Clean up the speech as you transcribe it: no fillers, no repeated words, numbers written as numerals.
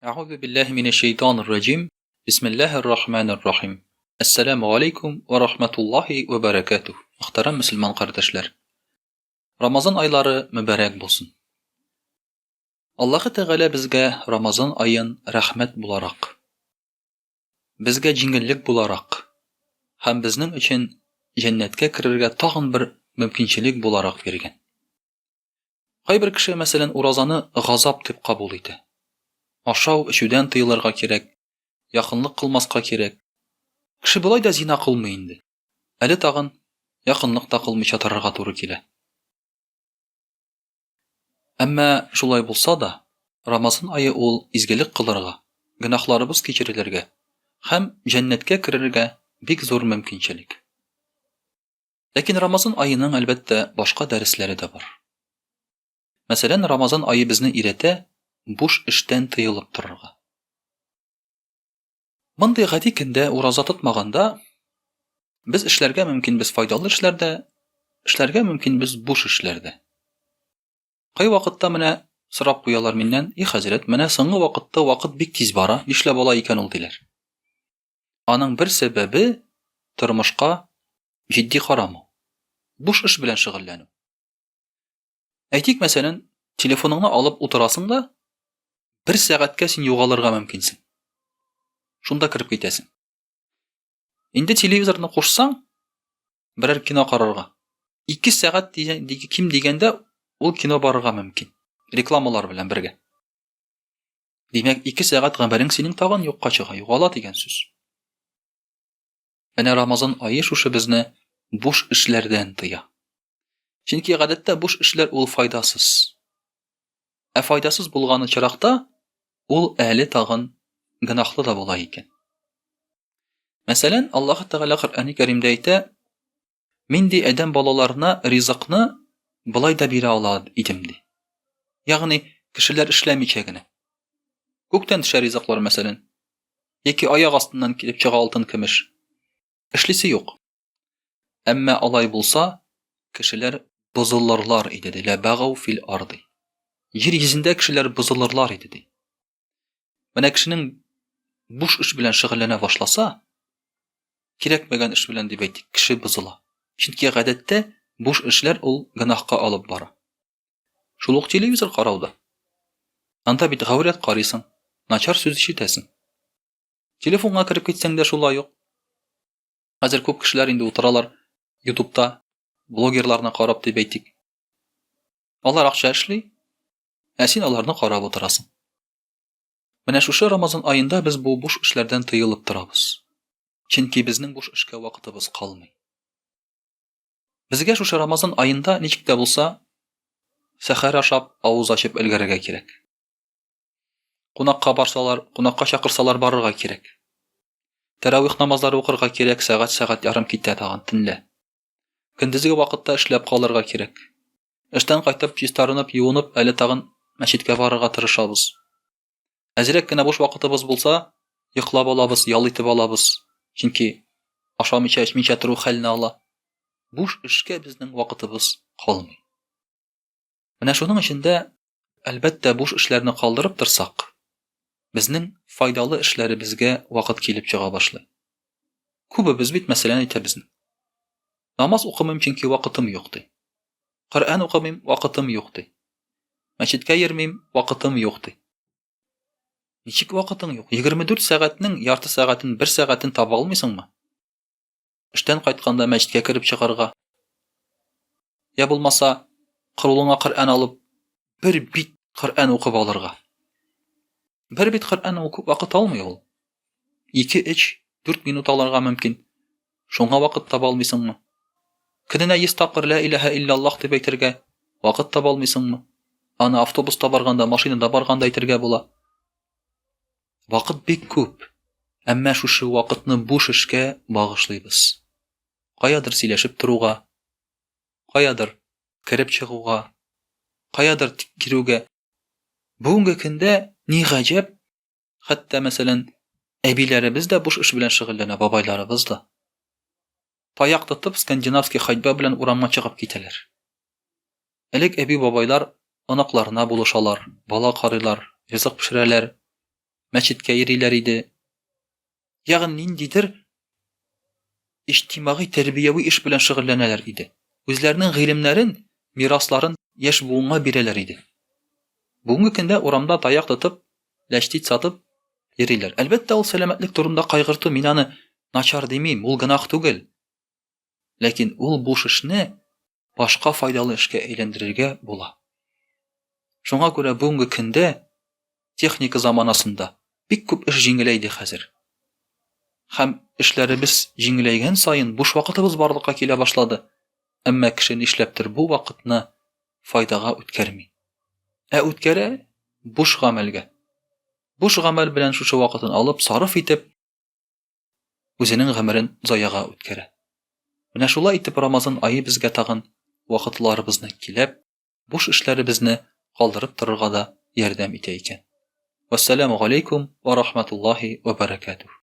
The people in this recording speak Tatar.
Әгъузу биллаһи минәш шәйтанир раҗим. Бисмиллаһир рахманир рахим. Әссәламү алейкум ва рахматуллаһи ва баракатуһ. Мөхтәрәм мөселман кардәшләр. Рамазан айлары мөбарәк булсын. Аллаһы Тәгалә безгә Рамазан аен рәхмәт буларак, безгә җиңеллек буларак һәм безнең өчен җәннәткә керергә тагын бер мөмкинчелек буларак биргән. Кайбер кеше, мәсәлән, уразаны газап дип кабул итә. Ашау, эчүдән тыелырга кирәк, якынлык кылмаска кирәк. Кеше болай да зина кылмый инде. Әле тагын якынлык та кылмыйча торырга туры килә. Әмма шулай булса да, Рамазан ае ул изгелек кылырга, гөнаһларыбыз кичерелергә һәм җәннәткә керергә бик зур мөмкинчелек. Ләкин Рамазан аеның, әлбәттә, башка дәресләре дә бар. Мәсәлән, Рамазан ае безне өйрәтә буш эштән тыелып торырга. Мондый гади көндә ураза тотмаганда, без эшләргә мөмкинбез файдалы эшләрдә, эшләргә мөмкинбез буш эшләрдә. Кайвакытта менә сорап куялар миннән, и хәзрәт, менә соңгы вакытта вакыт бик тиз бара, нишләп алай икән ул, диләр. Аның бер сәбәбе тормышка җитди карамау, буш эш белән шөгыльләнү. Әйтик, мәсәлән, телефоныңны алып утырасың да, бер сәгатькә син югалырга мөмкинсең. Шунда кереп китәсең. Инде телевизорны кушсаң, берәр кино карарга. 2 сәгать ким дигәндә ул кино барырга мөмкин. Рекламалар белән бергә. Димәк, 2 сәгать гомерең синең тагын юкка чыга, югала дигән сүз. Менә Рамазан ае шушы безне буш эшләрдән тыя. Чөнки гадәттә буш эшләр ул файдасыз. Ә файдасыз булган очракта ул әле тагын гөнаһлы да була икән. Мәсәлән, Аллаһ Тәгалә Коръәни Кәримдә әйтә, Мин ди адәм балаларына ризыкны болай да бирә ала идем ди. Ягъни кешеләр эшләмичә генә. Күктән төшә ризыклар, мәсәлән, яки аяк астыннан килеп чыга алтын көмеш. Эшлисе юк. Әмма алай булса, кешеләр бозылырлар иде ди. Ләбагау фил арды. Җир йөзендә кешеләр бозылырлар иде ди. Менә кешенең буш эш белән шөгыльләнә башласа, кирәкмәгән эш белән дип әйтик, кеше бозыла. Чөнки гадәттә буш эшләр ул гөнаһка алып бара. Шул ук телевизор карауда. Анда бит гаурәт карыйсың, начар сүз ишетәсең. Телефонга кереп китсәң дә шулай ук. Хәзер күп кешеләр инде утыралар ютубта блогерларны карап дип әйтик. Алар акча эшли, ә син аларны карап утырасың. Менә шушы Рамазан аенда без бу буш эшләрдән тыелып торабыз. Чөнки безнең буш эшкә вакытыбыз калмый. Безгә шушы Рамазан аенда ничек тә булса сәхәр ашап, авыз ачып өлгерергә кирәк. Кунакка барсалар, кунакка чакырсалар барырга кирәк. Тәравих намазлары укырга кирәк, сәгать, сәгать ярым китә тагын төнлә. Көндезге вакытта эшләп калырга кирәк. Эштән кайтып, чистарынып, юынып, әле тагын мәчеткә барырга тырышабыз. Әзрәк кенә буш вакытыбыз булса, йоклап алабыз, ял итеп алабыз. Чөнки ашамыйча, эчмичә тору хәлне ала. Буш эшкә безнең вакытыбыз калмый. Менә шуның өчен дә, әлбәттә, буш эшләрне калдырып торсак, безнең файдалы эшләребезгә вакыт килеп чыга башлый. Күбебез бит, мәсәлән, әйтә безнең. Намаз укымыйм, чөнки вакытым юк, ди. Коръән укымыйм, вакытым юк, ди. Мәчеткә йөрмим, вакытым юк, ди. Ничек вакытың юк? 24 сәгатьнең ярты сәгатен, бер сәгатен таба алмыйсыңмы? Эштән кайтканда мәчеткә кереп чыгарга. Я булмаса, кулыңа Коръән алып, бер бит Коръән укып алырга. Бер бит Коръән уку вакыт алмый ул. 2, 3, 4 минут алырга мөмкин. Шуңа вакыт таба алмыйсыңмы? Көненә 100 тапкыр лә илаһә иллаллаһ дип әйтергә вакыт таба алмыйсыңмы? Аны автобуста барганда, машинада барганда әйтергә була. Вакыт бик күп. Әмма шушы вакытны буш эшкә багышлыйбыз. Каядыр сөйләшеп торуга, каядыр кереп чыгуга, каядыр кирүгә. Бүгенге көндә ни гаҗәп, хәтта, мәсәлән, әбиләребез дә буш эш белән шөгыльләнә, бабайларыбыз да. Таяк тотып, скандинавский ходьба белән урамга чыгып китәләр. Элек әби-бабайлар оныкларына булышалар, бала карыйлар, ризык пешерәләр. Мәчеткә йөриләр иде. Ягъни ниндидер иҗтимагый тәрбияви эш белән шөгыльләнәләр иде. Үзләренең гыйлемнәрен, мирасларын яшь буынга бирәләр иде. Бүгенге көндә урамда таяк тотып, ләчтит сатып йөриләр. Әлбәттә, ул сәламәтлек турында кайгырту, мин аны начар димим, ул гөнаһ түгел. Ләкин ул буш эшне башка файдалы эшкә әйләндерергә була. Шуңа күрә бүгенге көндә техника заманасында бик күп эш җиңеләйде хәзер. Һәм эшләребез җиңеләйгән саен буш вакытыбыз барлыкка килә башлады. Әмма кеше нишләптер бу вакытны файдага үткәрми. Ә үткәрә буш гамәлгә. Буш гамәл белән шушы вакытын алып, сарыф итеп, үзенең гомерен заяга үткәрә. Менә шулай итеп Рамазан ае безгә тагын вакытларыбызны киләп, буш эшләребезне калдырып торырга да ярдәм итә икән. Вәссәламү галәйкүм вә рахматуллаһи вә бәрәкәтүһ.